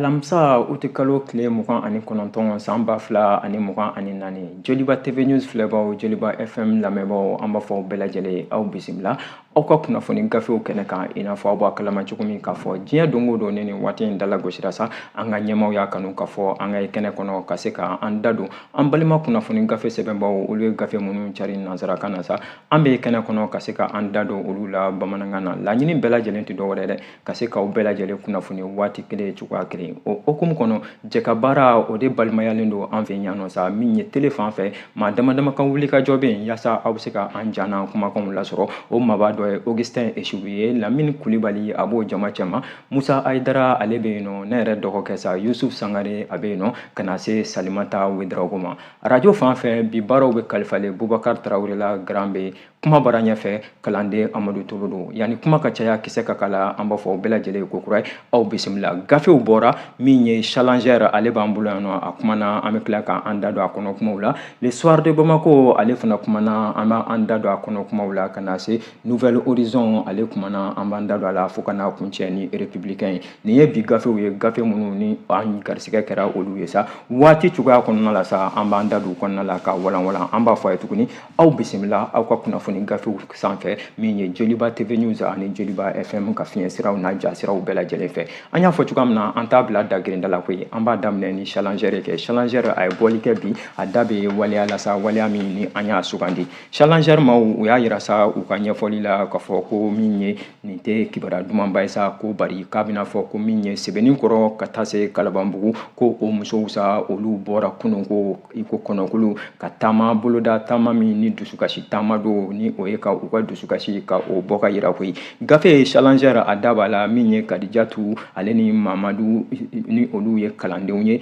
Alamisa utikalo tile 29 san 2024, Joliba TV News filɛbaw, Joliba FM lamɛnbaw, an b'a fɔ bɛɛ lajɛlen aw bisimila aw ka kunnafoni gafew kɛnɛ kan. I n'a fɔ aw b'a kalama cogo min k'a fɔ diɲɛ don o don ni nin waati in dala gosira sa, an ka ɲɛmaaw y'a kanu k'a fɔ an ka kɛnɛ kɔnɔ ka se ka an da don an balima kunnafoni gafe sɛbɛnbaw, olu ye gafe minnu cari nansarakan na sa, an bɛ kɛnɛ kɔnɔ ka se ka an da don olu la bamanankan na. Laɲini bɛɛ lajɛlen tɛ dɔwɛrɛ dɛ, ka se k'aw bɛɛ lajɛlen kunnafoni waati kelen cogoya kelen. O hukumu kɔnɔ, jɛkabaara o de balimayalen don an fɛ yan nɔ sa. Min ye tele fan fɛ, maa dama dama ka wulikajɔ bɛ yen yaasa aw bɛ se ka an ja n'an kumakanw lasɔrɔ. O maaba dɔ ye Augustin Eshubu ye, Lamini Kulibali a b'o jama cɛma, Musa Ayidara ale bɛ yen nɔ, ne yɛrɛ dɔgɔkɛ sa Yusuf Sangare a bɛ yen nɔ, ka na se Salimata Wedrago ma. Arajo fan fɛ, bi baaraw bɛ kalifalen Bubakar Tarawele la, Grand B kuma bara ɲɛfɛ, kalanden Amadu Tolo don. Yanni kuma ka caya, kisɛ ka kala, an b'a fɔ bɛɛ lajɛlen ko kura ye aw bisimila. Gafew bɔra, min ye Challenger ale b'an bolo yan nɔ, a kumana, an bɛ tila k'an da don a kɔnɔ kumaw la. Le Soir de Bamako ale fana kumana, an b'an da don a kɔnɔ kumaw la, ka na se Nouvel Horizon ale kumana, an b'an da don a la, fo ka n'a kuncɛ ni Républicain ye. Nin ye bi gafew ye, gafe minnu ni an garisɛgɛ kɛra olu ye sa waati cogoya kɔnɔna la sa, an b'an da don kɔnɔna la ka walanwalan. An b'a fɔ a ye tuguni, aw bisimila aw ka kunnafoni gafew sanfɛ, min ye Joliba TV News ani Joliba FM ka fiɲɛ siraw n'a ja siraw bɛɛ lajɛlen fɛ. An y'a fɔ cogoya min na, an t'a bila dagirinda la koyi, an b'a daminɛ ni Challenger kɛ. Challenger a ye bɔli kɛ bi, a da bɛ waleya la sa, waleya min ni an y'a sugandi. Challenger maaw u y'a yira sa u ka ɲɛfɔli la k'a fɔ ko min ye nin tɛ kibaruya dumanba ye sa, ko bari k'a bɛna fɔ ko min ye Sebenikɔrɔ ka taa se Kalabanbugu, ko o musow sa olu bɔra kunun ko i ko kɔnɔkulu ka taama boloda, taama min ni dusukasi taama don, ni o ye ka u ka dusukasi ka o bɔ ka yira koyi. Gafe Challenger a da b'a la, min ye Kadijatu ale ni Mamadu ni olu ye kalandenw ye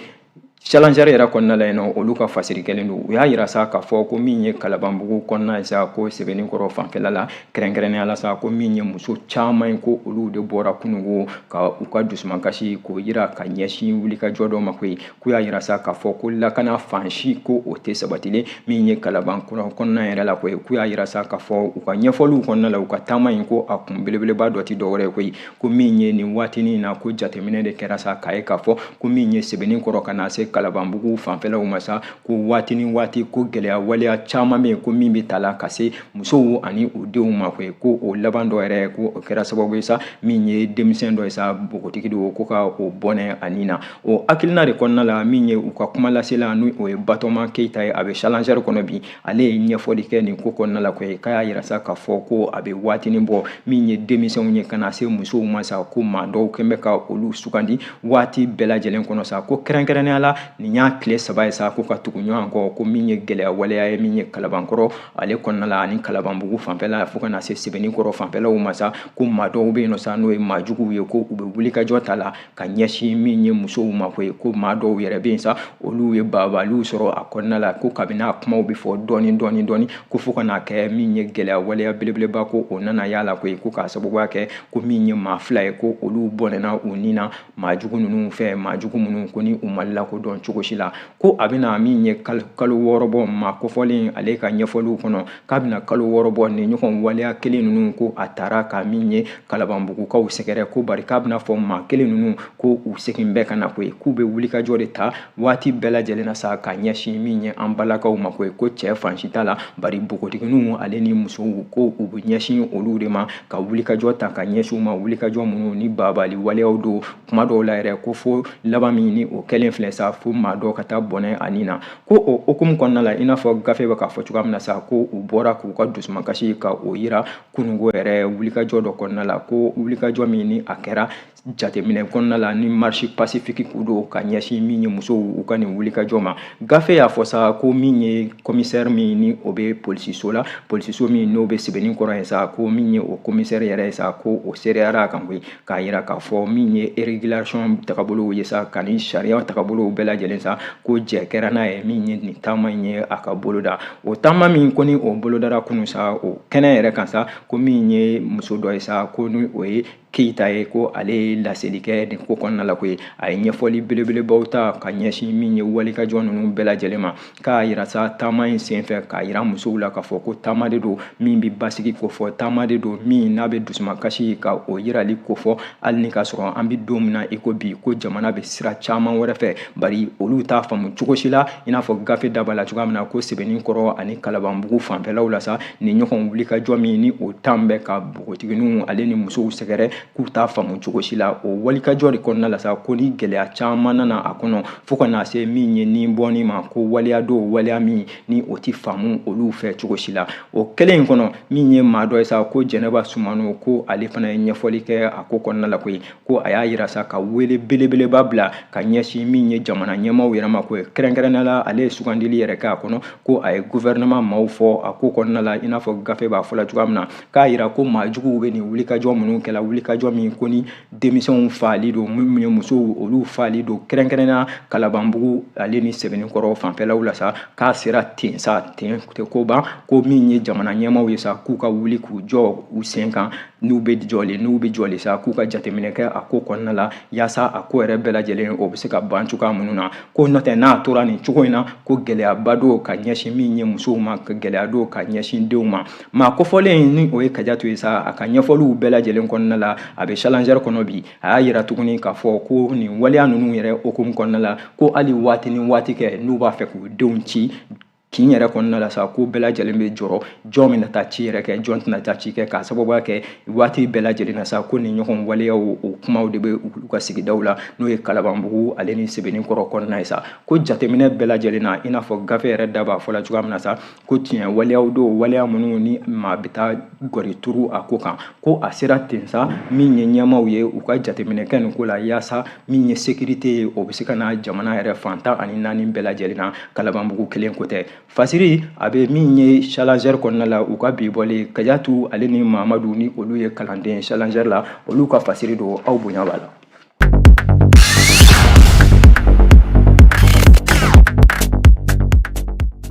Challenger yɛrɛ kɔnɔna la yen nɔ, olu ka fasiri kɛlen don. U y'a yira sa k'a fɔ ko min ye Kalabanbugu kɔnɔna ye sa, ko Sebenikɔrɔ fanfɛla la kɛrɛnkɛrɛnnenya la sa, ko min ye muso caman ye, ko olu de bɔra kununko ka u ka dusumakasi k'o yira ka ɲɛsin wulikajɔ dɔ ma koyi. K'u y'a yira sa k'a fɔ ko lakana fan si ko o tɛ sabatilen min ye Kalabankɔrɔ kɔnɔna yɛrɛ la koyi. K'u y'a yira sa k'a fɔ u ka ɲɛfɔliw kɔnɔna la, u ka taama in ko a kun belebeleba dɔ tɛ dɔwɛrɛ ye koyi, ko min ye nin waatinin na ko jateminɛ de kɛra sa k'a ye k'a fɔ ko min ye Sebenikɔrɔ ka na se Kalabanbugu fanfɛlaw ma sa, ko waati ni waati ko gɛlɛya waleya caman bɛ yen ko min bɛ ta la ka se musow ani u denw ma koyi. Ko o laban dɔ yɛrɛ ko o kɛra sababu ye sa, min ye denmisɛn dɔ ye sa, npogotigi don, ko ka o bɔnɛ a ni na. O hakilina de kɔnɔna la, min ye u ka kuma lasela ni o ye Batɔma Keyita ye, a bɛ Challenger kɔnɔ bi, ale ye ɲɛfɔli kɛ nin ko kɔnɔna la koyi. K'a y'a yira sa k'a fɔ ko a bɛ waatinin bɔ, min ye denmisɛnw ye ka na se musow ma sa, ko maa dɔw kɛn bɛ ka olu sugandi waati bɛɛ lajɛlen kɔnɔ sa, ko kɛrɛnkɛrɛnnenya la nin y'a tile 3 ye sa ko ka tugu ɲɔgɔn kɔ, ko min ye gɛlɛya waleya ye min ye Kalabankɔrɔ ale kɔnɔna la ani Kalabanbugu fanfɛla fo ka na se Sebenikɔrɔ fanfɛlaw ma sa, ko maa dɔw bɛ yen nɔ sa, n'o ye maa juguw ye, ko u bɛ wulikajɔ ta la ka ɲɛsin min ye musow ma koyi. Ko maa dɔw yɛrɛ bɛ yen sa, olu ye babaliw sɔrɔ a kɔnɔna la, ko kabini a kumaw bɛ fɔ dɔɔni dɔɔni dɔɔni, ko fo ka n'a kɛ min ye gɛlɛya waleya belebeleba ko o nana y'a la koyi. Ko k'a sababuya kɛ ko min ye maa 2 ye, ko olu bɔnɛna u ni na maa jugu ninnu fɛ, maa jugu minnu ko ni u ma lakodɔn cogo si la. Ko a bɛna min ye kalo 6 bɔ, maa kofɔlen ale ka ɲɛfɔliw kɔnɔ k'a bɛna kalo 6 bɔ nin ɲɔgɔn waleya kelen ninnu ko a taara ka min ye Kalabanbugukaw sɛgɛrɛ, ko bari k'a bɛna fɔ maa kelen ninnu ko u segin bɛɛ ka na koyi, k'u bɛ wulikajɔ de ta waati bɛɛ lajɛlen na sa ka ɲɛsin min ye an balakaw ma koyi. Ko cɛ fan si t'a la, bari npogotigininw ale ni musow ko u bɛ ɲɛsin olu de ma ka wulikajɔ ta ka ɲɛsin u ma, wulikajɔ minnu ni babali waleyaw don kuma dɔw la yɛrɛ, ko fo laban min ni o kɛlen filɛ sa, fo maa dɔw ka taa bɔnɛ a ni na. Ko o hukumu kɔnɔna la, i n'a fɔ gafe bɛ k'a fɔ cogoya min na sa, ko u bɔra k'u ka dusumakasi ka o yira kununko yɛrɛ wulikajɔ dɔ kɔnɔna la, ko wulikajɔ min ni a kɛra jateminɛ kɔnɔna la ni marche pacifique k'u don ka ɲɛsin min ye musow u ka nin wulikajɔ ma. Gafe y'a fɔ sa ko min ye commissaire min ni o bɛ polisiso la, polisiso min n'o bɛ Sebenikɔrɔ ye sa, ko min ye o commissaire yɛrɛ ye sa, ko o seereyara a kan koyi, k'a yira k'a fɔ min ye régulation tagabolow ye sa, ka ni sariya tagabolow bɛɛ lajɛlen sa, ko jɛ kɛra n'a ye min ye nin taama in ye a ka boloda. O taama min ko ni o bolodara kunun sa, o kɛnɛ yɛrɛ kan sa, ko min ye muso dɔ ye sa, ko ni o ye Keyita ye, ko ale ye laseli kɛ nin ko kɔnɔna la koyi. A ye ɲɛfɔli belebelebaw ta ka ɲɛsin min ye walikajɔ ninnu bɛɛ lajɛlen ma, k'a yira sa taama in senfɛ, k'a yira musow la k'a fɔ ko taama de don min bɛ basigi kofɔ, taama de don min n'a bɛ dusumakasi ka o yirali kofɔ, hali ni k'a sɔrɔ an bɛ don min na i ko bi, ko jamana bɛ sira caman wɛrɛ fɛ, bari olu t'a faamu cogo si la. I n'a fɔ gafe da b'a la cogoya min na, ko Sɛbɛnnikɔrɔ ani Kalabanbugu fanfɛlaw la sa, nin ɲɔgɔn wulikajɔ min ni o tan bɛ ka npogotigininw ale ni musow sɛgɛrɛ, k'u t'a faamu cogo si la. O walikajɔ de kɔnɔna la sa, ko ni gɛlɛya caman nana a kɔnɔ fo ka na se min ye ni bɔnni ma, ko waleya don, waleya min ni o ti faamu olu fɛ cogo si la. O kɛlen in kɔnɔ, min ye maa dɔ ye sa, ko Jɛnɛba Sumano, ko ale fana ye ɲɛfɔli kɛ a ko kɔnɔna la koyi. Ko a y'a yira sa ka wele belebeleba bila ka ɲɛsin min ye jamana ɲɛmaaw yɛrɛ ma koyi. Kɛrɛnkɛrɛnnenya la, ale ye sugandili yɛrɛ kɛ a kɔnɔ, ko a ye gouvernement maaw fɔ a ko kɔnɔna la, i n'a fɔ gafe b'a fɔ la cogoya min na, k'a yira ko maa juguw bɛ nin wulikajɔ minnu kɛla, wulikajɔ min ko ni denmisɛnw faali don, minnu ye musow olu faali don, kɛrɛnkɛrɛnnenya Kalabanbugu ale ni Sɛbɛnnikɔrɔ fanfɛlaw la sa, k'a sera ten sa, ten tɛ ko ban, ko min ye jamana ɲɛmaaw ye sa, k'u ka wuli k'u jɔ u sen kan, n'u bɛ jɔli, n'u bɛ jɔli sa, k'u ka jateminɛ kɛ a ko kɔnɔna la, yaasa a ko yɛrɛ bɛɛ lajɛlen o bɛ se ka ban cogoya minnu na. Ko n'o tɛ, n'a tora nin cogo in na, ko gɛlɛyaba don ka ɲɛsin min ye musow ma, ka gɛlɛya don ka ɲɛsin denw ma. Maa kofɔlen ni o ye Kajatu ye sa, a ka ɲɛfɔliw bɛɛ lajɛlen kɔnɔna la, a bɛ Challenger kɔnɔ bi. A y'a yira tuguni k'a fɔ ko nin waleya ninnu yɛrɛ hukumu kɔnɔna la, ko hali waati ni waati kɛ n'u b'a fɛ k'u denw ci kin yɛrɛ kɔnɔna la sa, ko bɛɛ lajɛlen bɛ jɔrɔ, jɔn bɛna taa ci yɛrɛ kɛ, jɔn tɛna taa ci kɛ, k'a sababuya kɛ waati bɛɛ lajɛlen na sa, ko nin ɲɔgɔn waleyaw o kumaw de bɛ olu ka sigidaw la, n'o ye Kalabanbugu ale ni Sɛbɛnnikɔrɔ kɔnɔna ye sa. Ko jateminɛ bɛɛ lajɛlen na, i n'a fɔ gafe yɛrɛ da b'a fɔ la cogoya min na sa, ko tiɲɛ waleyaw don, waleya minnu ni maa bɛ taa gɔri turu a ko kan, ko a sera ten sa, min ye ɲɛmaaw ye u ka jateminɛ kɛ nin ko la, yaasa min ye sécurité ye o bɛ se ka na jamana yɛrɛ fan 14 bɛɛ lajɛlen na, Kalabanbugu kelen ko tɛ. Fasiri a bɛ min ye Challenger kɔnɔna la, u ka bi bɔlen Kajatu ale ni Mamadu ni olu ye kalanden Challenger la, olu ka fasiri don, aw bonya b'a la.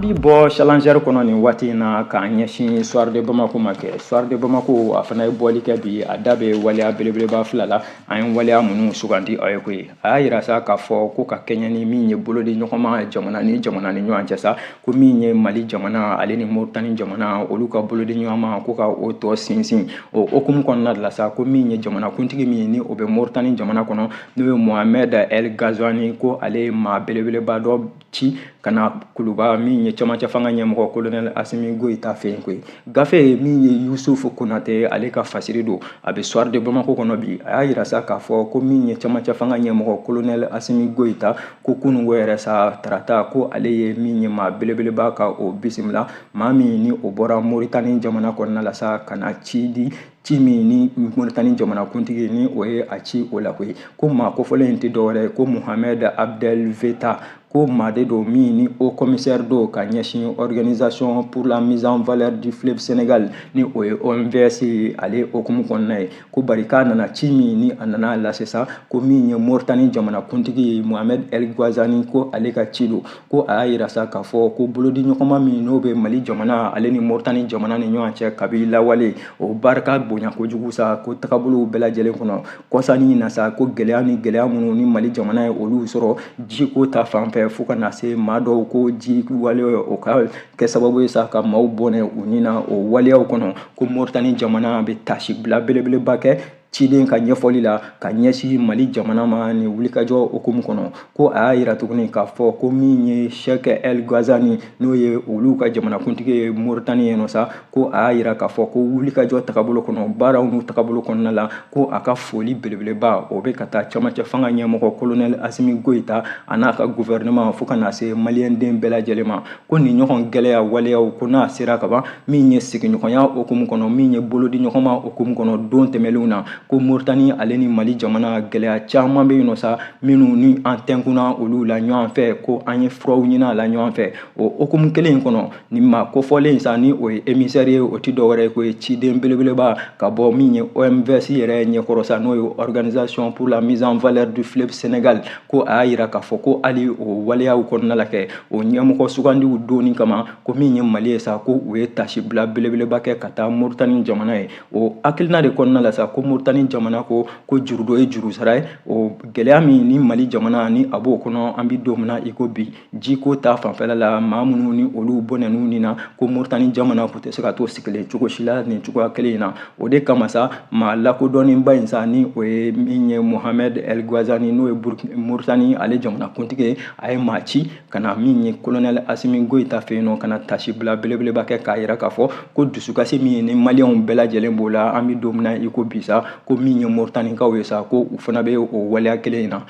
Bi bɔ Challenger kɔnɔ nin waati in na k'an ɲɛsin Soir de Bamako ma kɛ. Soir de Bamako a fana ye bɔli kɛ bi, a da bɛ waleya belebeleba fila la, an ye waleya minnu sugandi aw ye koyi. A y'a yira sa k'a fɔ ko ka kɛɲɛ ni min ye bolodi ɲɔgɔnma jamana ni jamana ni ɲɔgɔn cɛ sa, ko min ye Mali jamana ale ni Moritani jamana olu ka bolodi ɲɔgɔnma, ko ka o tɔ sinsin. O hukumu kɔnɔna de la sa, ko min ye jamanakuntigi min ni o bɛ Moritani jamana kɔnɔ, n'o ye Mohamed El Ghazouani, ko ale ye maa belebeleba dɔ ci ka na Kuluba min ye cɛmancɛ fanga ɲɛmɔgɔ colonel Asimi Goyita fɛ yen koyi. Gafe min ye Yusufu Konate ale ka fasiri don, a bɛ Soir de Bamako kɔnɔ bi. A y'a yira sa k'a fɔ ko min ye cɛmancɛ fanga ɲɛmɔgɔ colonel Asimi Goyita, ko kununko yɛrɛ sa tarata, ko ale ye min ye maa belebeleba ka o bisimila, maa min ni o bɔra Moritani jamana kɔnɔna la sa ka na ci di, ci min ni Moritani jamanakuntigi ni o ye a ci o la koyi. Ko maa kofɔlen in tɛ dɔwɛrɛ ye ko Mohamed Abdel Veta, ko maa de don min ni haut commissaire don ka ɲɛsin organisation pour la mise en valeur du fleuve Sénégal ni o ye OMVS ye, ale hukumu kɔnɔna ye. Ko bari k'a nana ci min ni a nana lase sa, ko min ye Moritani jamanakuntigi ye Mohamed El Ghazouani, ko ale ka ci don. Ko a y'a yira sa k'a fɔ ko bolodi ɲɔgɔnma min n'o bɛ Mali jamana ale ni Moritani jamana ni ɲɔgɔn cɛ kabi lawale, o barika bonya kojugu sa, ko tagabolow bɛɛ lajɛlen kɔnɔ kɔsani na sa, ko gɛlɛya ni gɛlɛya minnu ni Mali jamana ye olu sɔrɔ jiko ta fan fɛ, fo ka na se maa dɔw ko ji wale o ka kɛ sababu ye sa ka maaw bɔnɛ u ni na o waleyaw kɔnɔ, ko Moritani jamana bɛ taasibila belebeleba kɛ ciden ka ɲɛfɔli la ka ɲɛsin Mali jamana ma nin wulikajɔ hukumu kɔnɔ. Ko a y'a yira tuguni k'a fɔ ko min ye Cheikh El Ghazouani n'o ye olu ka jamanakuntigi ye Moritani yen nɔ sa, ko a y'a yira k'a fɔ ko wulikajɔ tagabolo kɔnɔ, baaraw n'u tagabolo kɔnɔna la, ko a ka foli belebeleba o bɛ ka taa cɛmancɛ fanga ɲɛmɔgɔ colonel Asimi Goyita a n'a ka gouvernement fo ka na se maliyɛnden bɛɛ lajɛlen ma. Ko nin ɲɔgɔn gɛlɛya waleyaw ko n'a sera ka ban, min ye sigiɲɔgɔnya hukumu kɔnɔ, min ye bolodi ɲɔgɔnma hukumu kɔnɔ don tɛmɛnlenw na, Ko Moritani ale ni Mali jamana gɛlɛya caman bɛ yen nɔ sa, minnu ni an tɛnkunna olu la ɲɔgɔn fɛ, ko an ye furaw ɲini a la ɲɔgɔn fɛ. O hukumu kelen in kɔnɔ, nin maa kofɔlen sa, ni o ye émissaire ye, o tɛ dɔwɛrɛ ye ko ye ciden belebeleba ka bɔ min ye OMVS yɛrɛ ɲɛkɔrɔ sa, n'o ye Organisation pour la mise en valeur du fleuve Sénégal. Ko a y'a yira k'a fɔ ko hali o waleyaw kɔnɔna la kɛ, o ɲɛmɔgɔ sugandiw donni kama, ko min ye Mali ye sa, ko u ye tasibila belebeleba kɛ ka taa Moritani jamana ye. O hakilina de kɔnɔna la sa, ko Moritani jamana ko ko juru dɔ ye juru sara ye. O gɛlɛya min ni Mali jamana ni a b'o kɔnɔ, an bɛ don min na i ko bi, jiko ta fanfɛla la, maa minnu ni olu bɔnɛn'u ni na, ko Moritani jamana k'u tɛ se ka to sigilen cogo si la nin cogoya kelen in na. O de kama sa, maa lakodɔnnenba in sa, ni o ye min ye Mohamed El Ghazouani, n'o ye Moritani ale jamana kuntigi ye, a ye maa ci ka na min ye colonel Assimi Goïta fɛ yen nɔ, ka na tasibila belebeleba kɛ k'a yira k'a fɔ ko dusukasi min ye ni maliyɛnw bɛɛ lajɛlen b'o la, an bɛ don min na i ko bi sa, ko min ye Moritanikaw ye sa, ko u fana bɛ o waleya kelen in na.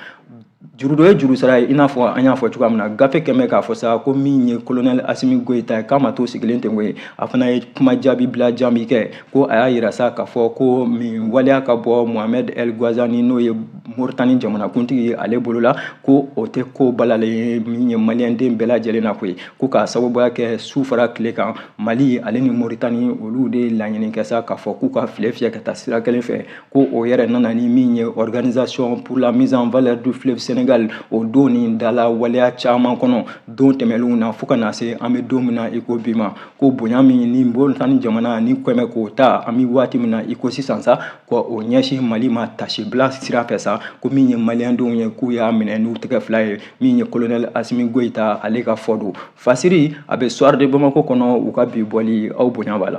Juru dɔ ye juru sara ye, i n'a fɔ an y'a fɔ cogoya min na, gafe kɛmɛ k'a fɔ sa ko min ye colonel Assimi Goïta ye, k'a ma to sigilen ten koyi, a fana ye kuma jaabi bila jaabi kɛ. Ko a y'a yira sa k'a fɔ ko min waleya ka bɔ Mohamed El Ghazouani, n'o ye Moritani jamanakuntigi ye, ale bolo la, ko o tɛ ko balalen ye min ye maliyɛnden bɛɛ lajɛlen na koyi. Ko k'a sababuya kɛ su fara tile kan, Mali ale ni Moritani olu de ye laɲini kɛ sa k'a fɔ k'u ka file fiyɛ ka taa sira kelen fɛ. Ko o yɛrɛ nana ni min ye Organisation pour la mise en valeur du fleuve Sénégal, o don ni dala waleya caman kɔnɔ don tɛmɛnlenw na, fo ka na se an bɛ don min na i ko bi ma. Ko bonya min ni Moritani jamana ni kɔmɛ k'o ta, an bɛ waati min na i ko sisan sa, ko o ɲɛsin Mali ma tasibila sira fɛ sa, ko min ye maliyɛndenw ye, k'u y'a minɛ n'u tɛgɛ fila ye. Min ye colonel Assimi Goïta ale ka fɔ don. Fasiri a bɛ Soir de Bamako kɔnɔ, u ka bi bɔli, aw bonya b'a la.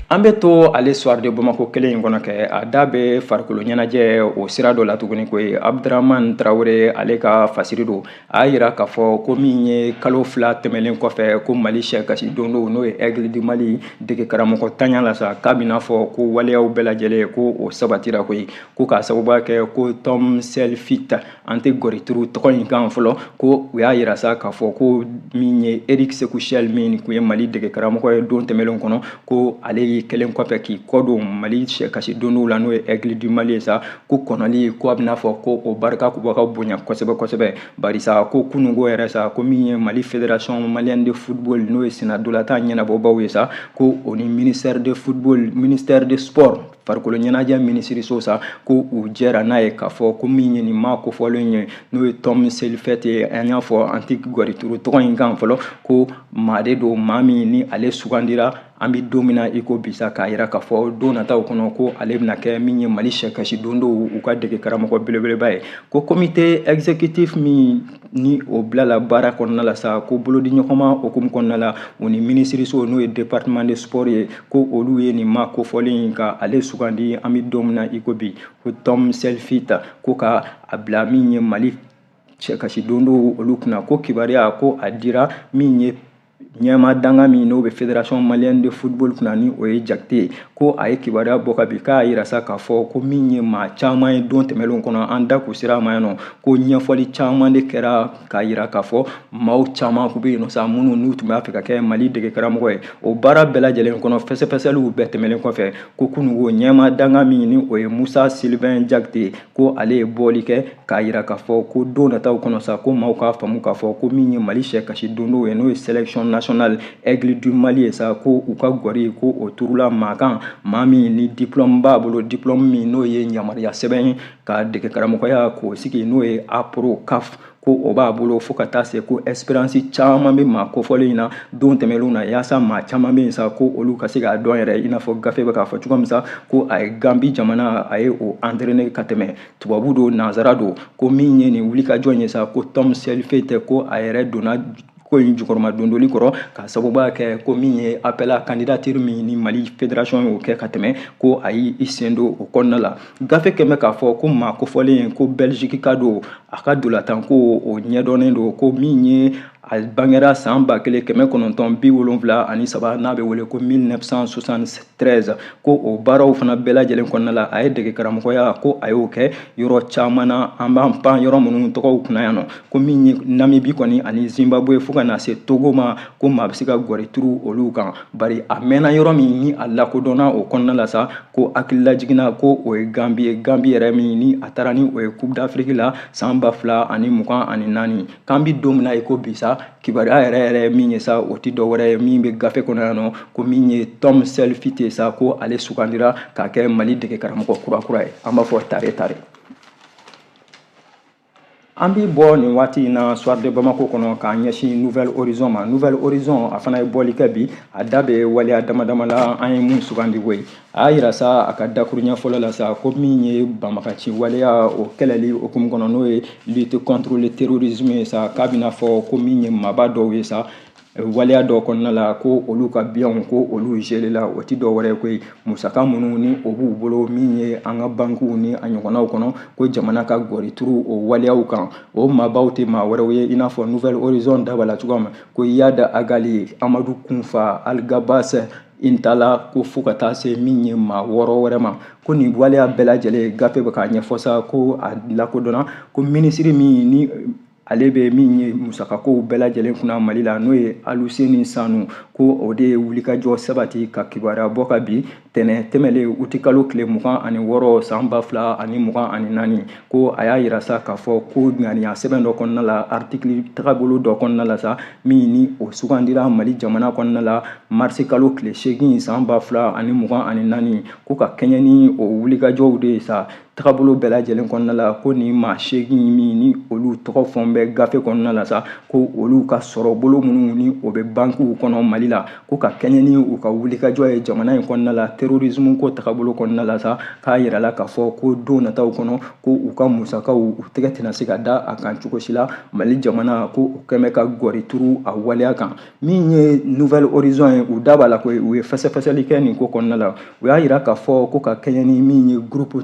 An bɛ to ale Soir de Bamako kelen in kɔnɔ kɛ, a da bɛ farikolo ɲɛnajɛ o sira dɔ la tuguni koyi. Abdramane Traoré ale ka fasiri don. A y'a yira k'a fɔ ko min ye kalo 2 tɛmɛnen kɔfɛ, ko Mali sɛkasi dondo, n'o ye Aigle du Mali dege karamɔgɔ tanya la sa, k'a bɛna fɔ ko waleyaw bɛɛ lajɛlen ko o sabatira koyi. Ko k'a sababuya kɛ ko Tom Saintfiet, an tɛ gɔrituru tɔgɔ in kan fɔlɔ, ko u y'a yira sa k'a fɔ ko min ye Eric Sékou Chelle, min tun ye Mali dege karamɔgɔ ye don tɛmɛnen kɔnɔ, ko ale y'i kelen kɔfɛ k'i kɔ don Mali sɛkasi dondow la, n'o ye Aigle du Mali ye sa, ko kɔnɔli ko a bɛna fɔ ko o barika ko ka bonya kosɛbɛ kosɛbɛ. Barisa ko kununko yɛrɛ sa, ko min ye Mali Fédération malienne de football, n'o ye sennantolatan ɲɛnabɔbaw ye sa, ko o ni ministère de football, ministère de sport, farikolo ɲɛnajɛ minisiriso sa, ko u jɛra n'a ye k'a fɔ ko min ye nin maa kofɔlen ye, n'o ye Tom Saintfiet ye, an y'a fɔ an tɛ gɔrituru tɔgɔ in kan fɔlɔ, ko maa de don, maa min ni ale sugandira an bɛ don min na i ko bi sa, k'a yira k'a fɔ don nataw kɔnɔ ko ale bɛna kɛ min ye Mali sɛkasi dondow u ka dege karamɔgɔ belebeleba ye. Ko comité exécutif min ni o bilala baara kɔnɔna la sa, ko bolodi ɲɔgɔnma hukumu kɔnɔna la, o ni minisiriso, n'o ye département de sport ye, ko olu ye nin maa kofɔlen ka ale sugandi an bɛ don min na i ko bi, ko Tom Saintfiet, ko ka a bila min ye Mali sɛkasi dondow olu kunna. Ko kibaruya ko a dira min ye ɲɛma danga min n'o bɛ Fédération malienne de football kunna, ni o ye Jakite ye, ko a ye kibaruya bɔ ka bi, k'a yira sa k'a fɔ ko min ye maa caman ye don tɛmɛnlenw kɔnɔ, an da k'u sira ma yan nɔ, ko ɲɛfɔli caman de kɛra k'a yira k'a fɔ maaw caman kun bɛ yen nɔ sa, minnu n'u tun b'a fɛ ka kɛ Mali dege karamɔgɔ ye. O baara bɛɛ lajɛlen kɔnɔ, fɛsɛfɛsɛliw bɛɛ tɛmɛnen kɔfɛ, ko kununko ɲɛma danga min ni o ye Musa Sylvain Jakite, ko ale ye bɔli kɛ k'a yira k'a fɔ ko don nataw kɔnɔ sa, ko maaw k'a faamu k'a fɔ ko min ye Mali sɛkasi dondow ye, n'o ye sélection nationale Aigle du Mali ye sa, ko u ka gɔri ko o turula maa kan, maa min ni diplôme b'a bolo, diplôme min n'o ye yamaruya sɛbɛn ye ka dege karamɔgɔya k'o sigi, n'o ye A Pro CAF, ko o b'a bolo, fo ka taa se ko expérience caman bɛ maa kofɔlen in na don tɛmɛnlenw na, yaasa maa caman bɛ yen sa, ko olu ka se k'a dɔn yɛrɛ, i n'a fɔ gafe bɛ k'a fɔ cogo min sa, ko a ye Gambi jamana a ye o entraîner ka tɛmɛ, tubabu don, nanzara don. Ko min ye nin wulikajɔ in ye sa, ko Tom Saintfiet, ko a yɛrɛ donna ko in jukɔrɔma dondoli kɔrɔ, k'a sababuya kɛ ko min ye appel à candidature min ni Mali fédération y'o kɛ ka tɛmɛ, ko a y'i sen don o kɔnɔna la. Gafe kɛmɛ k'a fɔ ko maa kofɔlen ko Belgique ka don, a ka dolatan ko o ɲɛdɔnnen don, ko min ye A bangera san 1973, n'a bɛ wele ko 1973. Ko o baaraw fana bɛɛ lajɛlen kɔnɔna la, a ye dege karamɔgɔya, ko a y'o kɛ yɔrɔ caman na. An b'an pan yɔrɔ minnu tɔgɔw kunna yan nɔ, ko min ye Namibi kɔni ani Zimbabwe, fo ka na se Togo ma, ko maa bɛ se ka gɔri turu olu kan. Bari a mɛnna yɔrɔ min ni a lakodɔnna o kɔnɔna la sa, ko hakilila jiginna ko o ye Gambi ye. Gambi yɛrɛ min ni a taara ni o ye Coupe d'Afrique la san 2024. K'an bi don min na i ko bi sa, kibaruya yɛrɛ yɛrɛ min ye sa, o ti dɔwɛrɛ ye min bɛ gafe kɔnɔ yan nɔ, ko min ye Tom Saintfiet sa, ko ale sugandira k'a kɛ Mali dege karamɔgɔ kura kura ye. An b'a fɔ tare tare. An bi bɔ nin waati in na Soir de Bamako kɔnɔ k'an ɲɛsin Nouvel Horizon ma. Nouvel Horizon, a fana ye bɔli kɛ bi. A da bɛ waleya dama dama la, an ye mun sugandi koyi. A y'a yira sa a ka dakuruɲɛ fɔlɔ la sa, ko min ye banbagaci waleya, o kɛlɛli hukumu kɔnɔ, n'o ye lutte contre le terrorisme ye sa, k'a bɛna fɔ ko min ye maaba dɔw ye sa, waleya dɔw kɔnɔna la, ko olu ka biens, ko olu gelé la. O ti dɔw wɛrɛ ye koyi, musaka minnu ni o b'u bolo min ye an ka bankiw ni a ɲɔgɔnnaw kɔnɔ, ko jamana ka gɔri turu o waleyaw kan. O maabaw tɛ maa wɛrɛw ye, i n'a fɔ Nouvel Horizon da b'a la cogoya min, ko Iyad Ag Ghali, Amadou Koufa, Alghabass Intalla, ko fo ka taa se min ye maa 6 wɛrɛ ma. Ko nin waleya bɛɛ lajɛlen, gafe bɛ k'a ɲɛfɔ sa, ko a lakodɔnna ko minisiri min ni ale bɛ min ye musakakow bɛɛ lajɛlen kunna Mali la, n'o ye Aluseni Sanu, ko o de ye wulikajɔ sabati ka kibaruya bɔ ka bi tɛnɛ tɛmɛlen, utikalo tile 26 san 2024. Ko a y'a yira sa k'a fɔ ko ŋaniya sɛbɛn dɔ kɔnɔna la, article tagabolo dɔ kɔnɔna la sa, min ni o sugandira Mali jamana kɔnɔna la marisi kalo tile 8 san 2024, ko ka kɛɲɛ ni o wulikajɔw de ye sa, tagabolo bɛɛ lajɛlen kɔnɔna la, ko nin maa 8 min ni olu tɔgɔ fɔn bɛ gafe kɔnɔna la sa, ko olu ka sɔrɔ bolo minnu ni o bɛ bankiw kɔnɔ Mali la, ko ka kɛɲɛ ni u ka wulikajɔ ye jamana in kɔnɔna la terrorisme ko tagabolo kɔnɔna la sa, k'a yirala k'a fɔ ko don nataw kɔnɔ, ko u ka musakaw, u tɛgɛ tɛna se ka da a kan cogo si la Mali jamana, ko o kɛn bɛ ka gɔri turu a waleya kan. Min ye Nouvel Horizon ye, u da b'a la ko u ye fɛsɛfɛsɛli kɛ nin ko kɔnɔna la. U y'a yira k'a fɔ ko ka kɛɲɛ ni min ye groupe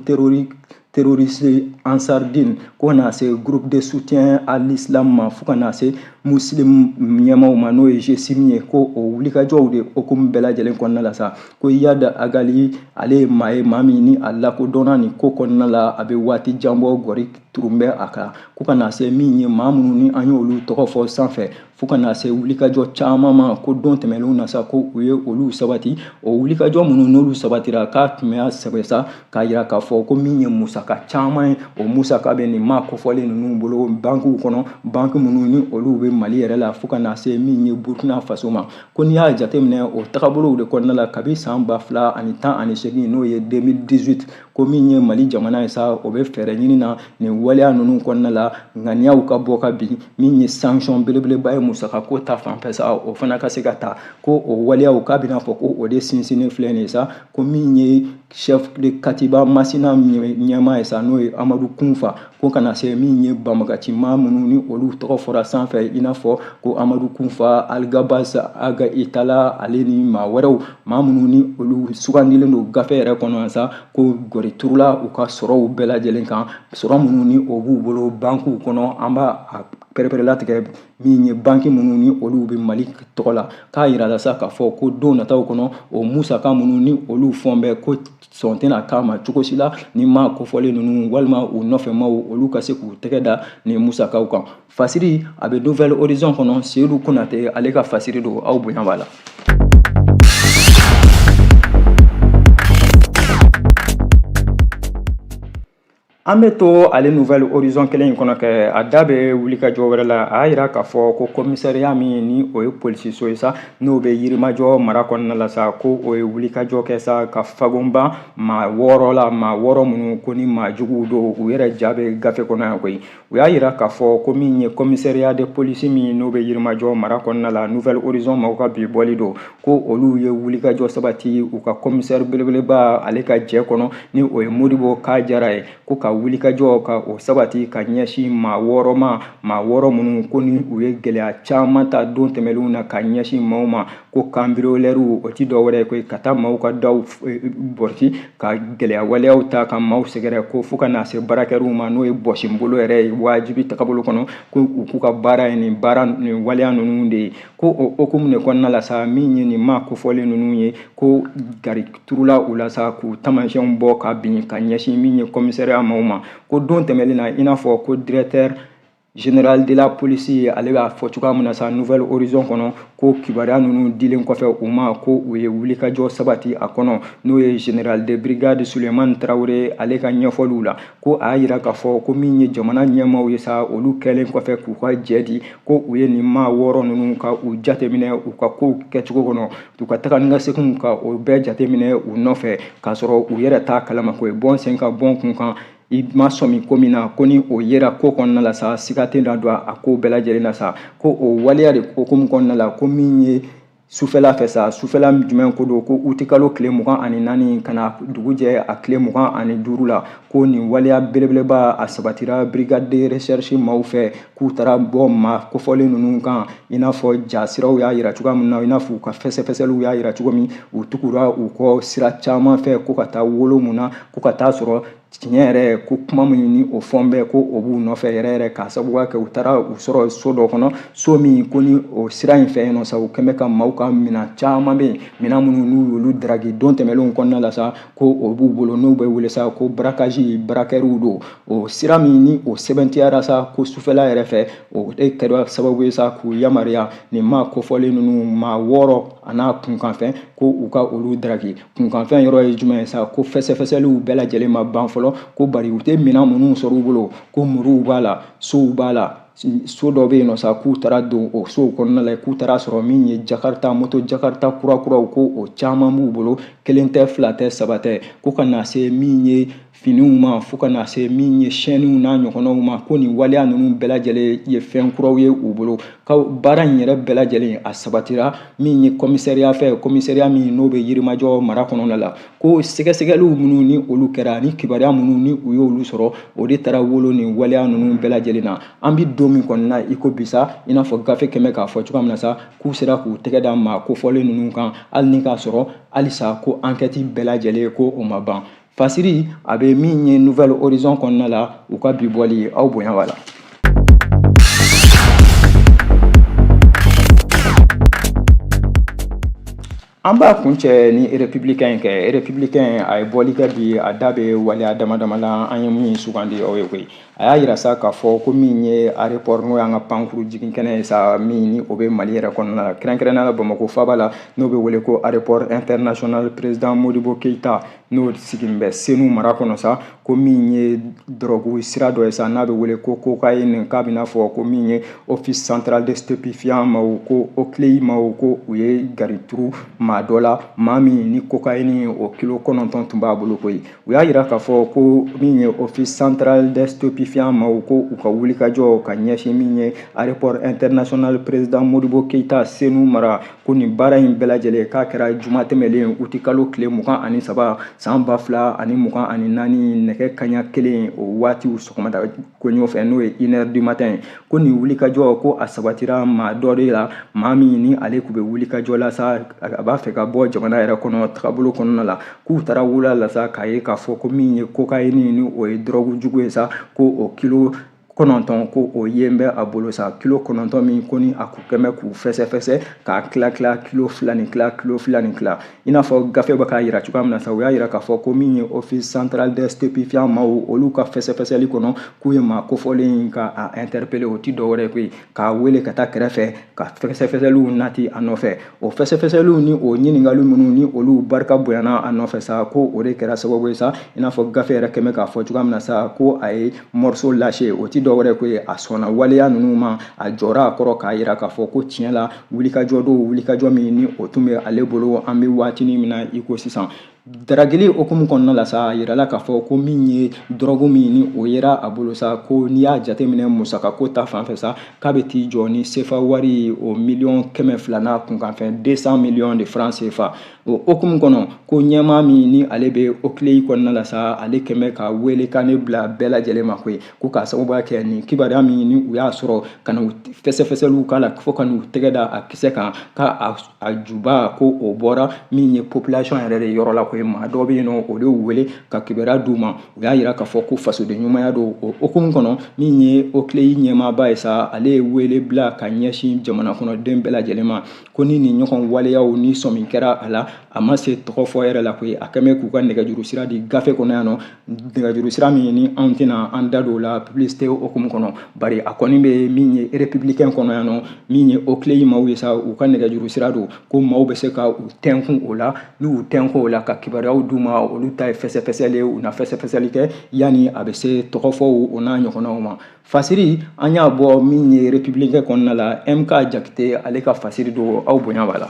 terroriste Ansardine, ko na se groupe de soutien à l'islam ma, fo ka na se muslim ɲɛmaw ma, n'o ye GSIM ye, ko o wulikajɔw de hukumu bɛɛ lajɛlen kɔnɔna la sa, ko Iyad Ag Ghali, ale ye maa ye, maa min ni a lakodɔnna nin ko kɔnɔna la, a bɛ waati jan bɔ, gɔri turun bɛ a kan, ko ka na se min ye maa minnu ni an y'olu tɔgɔ fɔ sanfɛ, fo ka na se wulikajɔ caman ma, ko don tɛmɛnlenw na sa, ko u ye olu sabati. O wulikajɔ minnu n'olu sabatira, k'a tun bɛ sɛbɛ sa k'a yira k'a fɔ ko min ye musaka caman ye, o musaka bɛ nin maa kofɔlen ninnu bolo bankiw kɔnɔ, banki minnu ni olu bɛ Mali yɛrɛ la, fo ka na se min ye Burkina Faso ma. Ko n'i y'a jateminɛ o tagabolow de kɔnɔna la, kabi san 2018, n'o ye 2018, ko min ye Mali jamana ye sa, o bɛ fɛɛrɛ ɲini na nin waleya ninnu kɔnɔna la, ŋaniyaw ka bɔ ka bin, min ye sanction belebeleba ye musakako ta fanfɛ sa, o fana ka se ka ta. Ko o waleyaw, k'a bɛna fɔ ko o de sinsinnen filɛ nin ye sa, ko min ye chef de katiba Masina ɲɛmaa ye sa, n'o ye Amadou Koufa, ko kana se min ye banbagaci maa minnu ni olu tɔgɔ fɔra sanfɛ, i n'a fɔ ko Amadou Koufa, Alghabass Ag Intalla, ale ni maa wɛrɛw, maa minnu ni olu sugandilen don gafe yɛrɛ kɔnɔ sa, ko gɔri turula u ka sɔrɔw bɛɛ lajɛlen kan, sɔrɔ minnu ni o b'u bolo bankiw kɔnɔ. An b'a pɛrɛpɛrɛlatigɛ min ye banki minnu ni olu bɛ Mali tɔgɔ la, k'a yira la sa k'a fɔ ko don nataw kɔnɔ, o musaka minnu ni olu fɔn bɛ, ko sɔn tɛna k'a ma cogo si la ni maa kofɔlen ninnu walima u nɔfɛmaw, olu ka se k'u tɛgɛ da nin musakaw kan. Fasiri a bɛ Nouvel Horizon kɔnɔ, Seydou Konate ale ka fasiri don. Aw bonya b'a la. An bɛ to ale Nouvel Horizon kelen in kɔnɔ kɛ, a da bɛ wulikajɔ wɛrɛ la. A y'a yira k'a fɔ ko commissariat min ni o ye polisiso ye sa, n'o bɛ Yirimajɔ mara kɔnɔna la sa, ko o ye wulikajɔ kɛ sa ka fagonban maa 6 la, maa 6 minnu ko ni maa juguw don, u yɛrɛ ja bɛ gafe kɔnɔ yan koyi. U y'a yira k'a fɔ ko min ye commissariat de police min n'o bɛ Yirimajɔ mara kɔnɔna la, Nouvel Horizon maaw ka bi bɔli don, ko olu ye wulikajɔ sabati u ka commissaire belebeleba ale ka jɛ kɔnɔ, ni o ye Modibo Kajara ye, ko ka wulikajɔ ka o sabati ka ɲɛsin maa 6 ma, maa 6 minnu ko ni u ye gɛlɛya caman ta don tɛmɛnlenw na ka ɲɛsin maaw ma. Ko cambrioleurs o ti dɔwɛrɛ ye koyi, ka taa maaw ka daw bɔrɔti ka gɛlɛya waleyaw ta ka maaw sɛgɛrɛ, ko fo ka na se baarakɛriw ma, n'o ye bɔsinbolo yɛrɛ ye wajibi tagabolo kɔnɔ, ko u k'u ka baara ye nin baara nin waleya ninnu de ye. Ko o hukumu de kɔnɔna la sa, min ye nin maa kofɔlen ninnu ye, ko gari turula u la sa k'u taamasiyɛnw bɔ ka bin ka ɲɛsin min ye commissariat maaw ma. Ko don tɛmɛlen na, i n'a fɔ ko directeur général de la police ale b'a fɔ cogoya min na sa Nouvel Horizon kɔnɔ, ko kibaruya ninnu dilen kɔfɛ u ma, ko u ye wulikajɔ sabati a kɔnɔ, n'o ye général de brigade Sulemani Tarawele ale ka ɲɛfɔliw la. Ko a y'a yira k'a fɔ ko min ye jamana ɲɛmaaw ye sa, olu kɛlen kɔfɛ k'u ka jɛ di, ko u ye nin maa 6 ninnu ka u jateminɛ u ka kow kɛcogo kɔnɔ, u ka taga ni ka seginw ka o bɛɛ jateminɛ u nɔfɛ, k'a sɔrɔ u yɛrɛ t'a kalama ko ye bɔn sen ka bɔn kun kan. I ma sɔmi ko min na, ko ni o yera ko kɔnɔna la sa, siga tɛ na don a ko bɛɛ lajɛlen na sa. Ko o waleya de hukumu kɔnɔna la, ko min ye sufɛla fɛ sa, sufɛla jumɛn ko don, ko utikalo tile 24 ka na dugu jɛ a tile 25 la, ko nin waleya belebeleba a sabatira brigade de recherche maaw fɛ, k'u taara bɔ maa kofɔlen ninnu kan, i n'a fɔ ja siraw y'a yira cogoya min na, i n'a fɔ u ka fɛsɛfɛsɛliw y'a yira cogo min, u tugura u kɔ sira caman fɛ, ko ka taa wolo mun na, ko ka taa sɔrɔ tiɲɛ yɛrɛ ko kuma min ni o fɔn bɛ, ko o b'u nɔfɛ yɛrɛ yɛrɛ, k'a sababuya kɛ u taara u sɔrɔ so dɔ kɔnɔ, so min ko ni o sira in fɛ yen nɔ sa, u kɛn bɛ ka maaw ka minɛn caman bɛ yen, minɛn minnu n'u y'olu daraki don tɛmɛnlenw kɔnɔna la sa, ko o b'u bolo, n'u bɛ wele sa ko braquage, braqueurs don. O sira min ni o sɛbɛntiyara sa, ko sufɛla yɛrɛ fɛ, o de kɛra sababu ye sa k'u yamaruya nin maa kofɔlen ninnu maa 6 a n'a kunkanfɛn, ko u ka olu daraki. Kunkanfɛn yɔrɔ ye jumɛn ye sa, ko fɛsɛfɛsɛliw bɛɛ lajɛlen ma ban fɔlɔ, ko bari u tɛ minɛn minnu sɔrɔ u bolo, ko muruw b'a la, sow b'a la, so dɔ bɛ yen nɔ sa, k'u taara don o sow kɔnɔna la, k'u taara sɔrɔ min ye Jakarta, moto Jakarta kurakuraw, ko o caman b'u bolo, 1 tɛ, 2 tɛ, 3 tɛ, ko ka na se min ye finiw ma, fo ka na se min ye chaînes n'a ɲɔgɔnnaw ma, ko nin waleya ninnu bɛɛ lajɛlen ye fɛn kuraw ye u bolo. Ka baara in yɛrɛ bɛɛ lajɛlen a sabatira min ye commissariat fɛ, commissariat min n'o bɛ Yirimajɔ mara kɔnɔna la, ko sɛgɛsɛgɛliw minnu ni olu kɛra ni kibaruya minnu ni u y'olu sɔrɔ, o de taara wolo nin waleya ninnu bɛɛ lajɛlen na. An bɛ don min kɔni na i ko bi sa, i n'a fɔ gafe kɛmɛ k'a fɔ cogoya min na sa, k'u sera k'u tɛgɛ da maa kofɔlen ninnu kan, hali ni k'a sɔrɔ halisa ko enquête bɛɛ lajɛlen ko o ma ban. Fasiri a bɛ min ye Nouvel Horizon kɔnɔna la, u ka bi bɔli aw bonya b'a la. An b'a kuncɛ ni républicain kɛ. Républicain a ye bɔli kɛ bi, a da bɛ waleya dama dama la, an ye min sugandi aw ye koyi. A y'a yira sa k'a fɔ ko min ye aéroport, n'o y'an ka pankuru jigin kɛnɛ ye sa, min ni o bɛ Mali yɛrɛ kɔnɔna la, kɛrɛnkɛrɛnnenya la Bamakɔ faaba la, n'o bɛ wele ko aéroport international président Modibo Keïta, n'o sigilen bɛ Senu mara kɔnɔ sa, ko min ye dɔrɔgu sira dɔ ye sa, n'a bɛ wele ko cocaïne, k'a bɛna fɔ ko min ye office central de stupéfiant maaw, ko OCLEI maaw, ko u ye gari turu maa dɔ la, maa min ni cocaïne o kilo 9 tun b'a bolo koyi. U y'a yira k'a fɔ ko min ye office central de stupéfiant maaw, ko u ka wulikajɔ ka ɲɛsin min ye aéroport international président Modibo Keïta Senu mara, ko nin baara in bɛɛ lajɛlen k'a kɛra juma tɛmɛlen utikalo tile 23 san 2024 nɛgɛ kanɲɛ 1 o waatiw sɔgɔmada koɲɔ fɛ, n'o ye une heure du matin ye. Ko nin wulikajɔ ko a sabatira maa dɔ de la, maa min ni ale tun bɛ wulikajɔ la sa, a b'a fɛ ka bɔ jamana yɛrɛ kɔnɔ tagabolo kɔnɔna la, k'u taara wula la sa k'a ye k'a fɔ ko min ye cocaïne ni o ye dɔrɔgu jugu ye sa, ko o kilo 9 ko o yen bɛ a bolo sa, kilo 9 min ko ni a kun kɛn bɛ k'u fɛsɛfɛsɛ k'a tila tila kilo 2 ni tila, kilo 2 ni tila. I n'a fɔ gafe bɛ k'a yira cogoya min na sa, u y'a yira k'a fɔ ko min ye office central des stupéfiants maaw, olu ka fɛsɛfɛsɛli kɔnɔ, k'u ye maa kofɔlen in ka a interpeller, o ti dɔwɛrɛ koyi, k'a wele ka taa kɛrɛfɛ ka fɛsɛfɛsɛliw nati a nɔfɛ. O fɛsɛfɛsɛliw ni o ɲininkali minnu ni olu barika bonyana a nɔfɛ sa, ko o de kɛra sababu ye sa, i n'a fɔ gafe yɛrɛ kɛmɛ k'a fɔ cogoya min na sa, ko a ye morceau lâché, o ti dɔwɛrɛ koyi, a sɔnna waleya ninnu ma, a jɔra a kɔrɔ k'a yira k'a fɔ ko tiɲɛ la wulikajɔ don, wulikajɔ min ni o tun bɛ ale bolo an bɛ waatinin min na i ko sisan. Daragili hukumu kɔnɔna la sa, a yirala k'a fɔ ko min ye dɔrɔgu min ni o yera a bolo sa, ko n'i y'a jateminɛ musaka ko ta fan fɛ sa, k'a bɛ t'i jɔ ni sefa wari o miliyɔn 200 n'a kunkanfɛn, 200 millions de francs CFA. O hukumu kɔnɔ, ko ɲɛmaa min ni ale bɛ OCLEI kɔnɔna la sa, ale kɛmɛ ka welekan de bila bɛɛ lajɛlen ma koyi, ko k'a sababuya kɛ nin kibaruya min ni u y'a sɔrɔ ka n'u fɛsɛfɛsɛliw k'a la fo ka n'u tɛgɛ da a kisɛ kan, k'a a juba ko o bɔra min ye population yɛrɛ de yɔrɔ la koyi. Maa dɔw bɛ yen nɔ, o de y'u wele ka kibaruya d'u ma. U y'a yira k'a fɔ ko fasoden ɲumanya don. O hukumu kɔnɔ, min ye OCLEI ɲɛmaaba ye sa, ale ye wele bila ka ɲɛsin jamana kɔnɔden bɛɛ lajɛlen ma, ko ni nin ɲɔgɔn waleyaw ni sɔmi kɛra a la, a ma se tɔgɔ fɔ yɛrɛ la koyi, a kɛmɛ k'u ka nɛgɛjuru sira di gafe kɔnɔ yan nɔ, nɛgɛjuru sira min ni anw tɛna an da don o la publicité hukumu kɔnɔ, bari a kɔni bɛ min ye républicain kɔnɔ yan nɔ. Min ye OCLEI maaw ye sa, u ka nɛgɛjuru sira don, ko maaw bɛ se ka u tɛnkun o la. N'u y'u tɛnkun o la ka kibaruyaw d'u ma, olu ta ye fɛsɛfɛsɛli ye, u na fɛsɛfɛsɛli kɛ yanni a bɛ se tɔgɔfɔw o n'a ɲɔgɔnnaw ma. Fasiri an y'a bɔ min ye républicain kɔnɔna la, MK Jakite ale ka fasiri don. Aw bonya b'a la.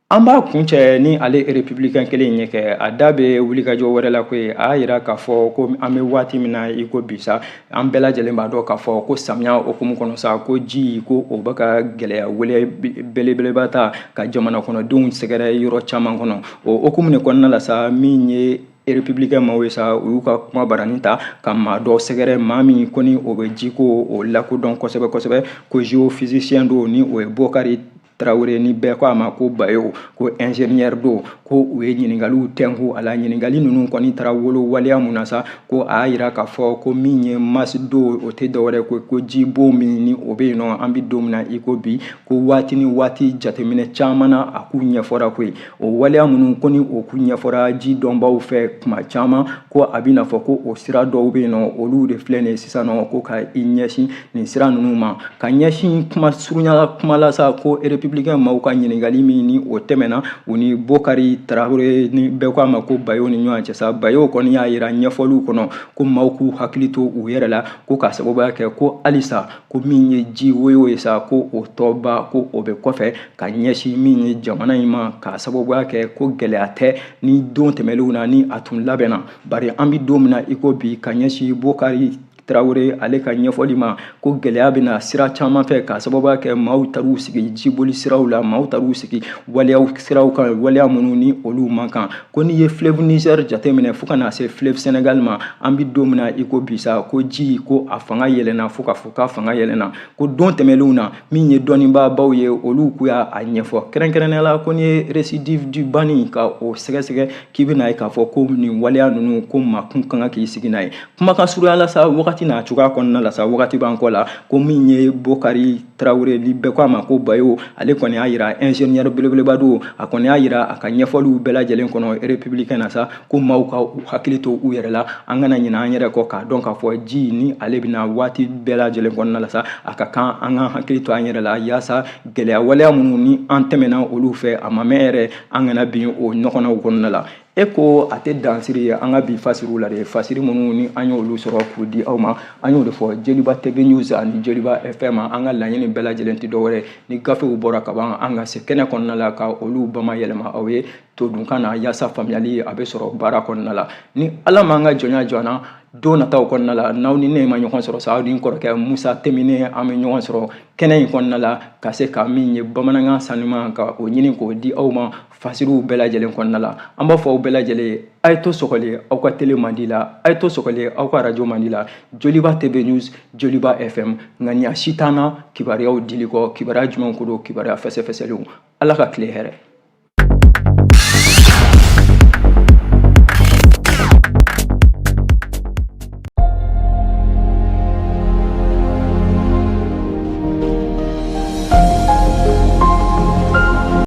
An b'a kuncɛ ni ale républicain kelen ye kɛ a da bɛ wulikajɔ wɛrɛ la koyi. A y'a yira k'a fɔ ko an bɛ waati min na i ko bi sa, an bɛɛ lajɛlen b'a dɔn k'a fɔ ko samiya hukumu kɔnɔ sa, ko ji ko o bɛ ka gɛlɛya wele belebeleba ta ka jamana kɔnɔdenw sɛgɛrɛ yɔrɔ caman kɔnɔ. O hukumu de kɔnɔna la sa, min ye républicain maaw ye sa, u y'u ka kuma barani ta ka maa dɔ sɛgɛrɛ, maa min ko ni o bɛ jiko o lakodɔn kosɛbɛ kosɛbɛ, ko géophysicien don, ni o ye Bokari Tarawele, ni bɛɛ ko a ma ko Bayo, ko ingénieur don. Ko u ye ɲininkaliw tɛnku a la. Ɲininkali ninnu kɔni taara wolo waleya mun na sa, ko a y'a yira k'a fɔ ko min ye masse d'eau, o tɛ dɔwɛrɛ ko jibon min ni o bɛ yen nɔ an bɛ don min na i ko bi, ko waati ni waati jateminɛ caman na a k'u ɲɛfɔra koyi. O waleya minnu ko ni o k'u ɲɛfɔra ji dɔnbaw fɛ kuma caman, ko a bɛ n'a fɔ ko o sira dɔw bɛ yen nɔ, olu de filɛ nin ye sisan nɔ, ko ka i ɲɛsin nin sira ninnu ma. Ka ɲɛsin kuma surunya kuma la sa, ko républicain maaw ka ɲininkali min ni o tɛmɛna u ni Bokari Tarawele, ni bɛɛ ko a ma ko Bayo, ni ɲɔgɔn cɛ sa, Bayo kɔni y'a yira ɲɛfɔliw kɔnɔ ko maaw k'u hakili to u yɛrɛ la, ko k'a sababuya kɛ ko halisa ko min ye ji woyo ye sa, ko o tɔba ko o bɛ kɔfɛ ka ɲɛsin min ye jamana in ma, k'a sababuya kɛ ko gɛlɛya tɛ ni don tɛmɛnlenw na ni a tun labɛnna, bari an bɛ don min na i ko bi, ka ɲɛsin Bokari Tarawele ale ka ɲɛfɔli ma, ko gɛlɛya bɛna sira caman fɛ, k'a sababuya kɛ maaw taar'u sigi jiboli siraw la, maaw taar'u sigi waleyaw siraw kan, waleya minnu ni olu man kan. Ko n'i ye fleuve Niger jateminɛ fo ka na se fleuve Sénégal ma, an bɛ don min na i ko bi sa, ko ji ko a fanga yɛlɛnna fo k'a fɔ k'a fanga yɛlɛnna. Ko don tɛmɛnlenw na, min ye dɔnnibaabaw ye, olu k'u y'a ɲɛfɔ kɛrɛnkɛrɛnnenya la, ko n'i ye récidive du banni ka o sɛgɛsɛgɛ, k'i bɛna ye k'a fɔ ko nin waleya ninnu ko maa kun kan k'i sigi n'a ye. Kumakan surunya la sa, wagati n'a cogoya kɔnɔna la sa, wagati b'an kɔ la, ko min ye Bokari Tarawele, ni bɛɛ ko a ma ko Bayo, ale kɔni y'a yira ingénieur belebeleba don. A kɔni y'a yira a ka ɲɛfɔliw bɛɛ lajɛlen kɔnɔ républicain na sa, ko maaw ka u hakili to u yɛrɛ la, an kana ɲinɛ an yɛrɛ kɔ, k'a dɔn k'a fɔ ji ni ale bɛna waati bɛɛ lajɛlen kɔnɔna la sa, a ka kan an ka hakili to an yɛrɛ la, yaasa gɛlɛya waleya minnu ni an tɛmɛna olu fɛ a ma mɛn yɛrɛ, an kana bin o ɲɔgɔnnaw kɔnɔna la. E ko a tɛ dansiri ye an ka bi fasiriw la de, fasiri minnu ni an y'olu sɔrɔ k'u di aw ma. An y'o de fɔ Joliba TV News ani Joliba FM, an ka laɲini bɛɛ lajɛlen tɛ dɔwɛrɛ ni gafew bɔra ka ban, an ka se kɛnɛ kɔnɔna la ka olu bama yɛlɛma aw ye todunkan na, yaasa faamuyali a bɛ sɔrɔ baara kɔnɔna la. Ni Ala m'an ka jɔnya jɔ an na, don nataw kɔnɔna la, n'aw ni ne ma ɲɔgɔn sɔrɔ sa, aw ni n kɔrɔkɛ Musa Temine, an bɛ ɲɔgɔn sɔrɔ kɛnɛ in kɔnɔna la ka se ka min ye bamanankan sanuman ka o ɲini k'o di aw ma fasiriw bɛɛ lajɛlen kɔnɔna la. An b'a fɔ aw bɛɛ lajɛlen ye, a ye to sɔgɔli aw ka télé mandi la, a ye to sɔgɔli aw ka radio mandi la, Joliba TV News, Joliba FM. Ŋaniya si t'an na kibaruyaw dili kɔ. Kibaruya jumɛn ko don? Kibaruya fɛsɛfɛsɛlenw. Ala ka tile hɛrɛ.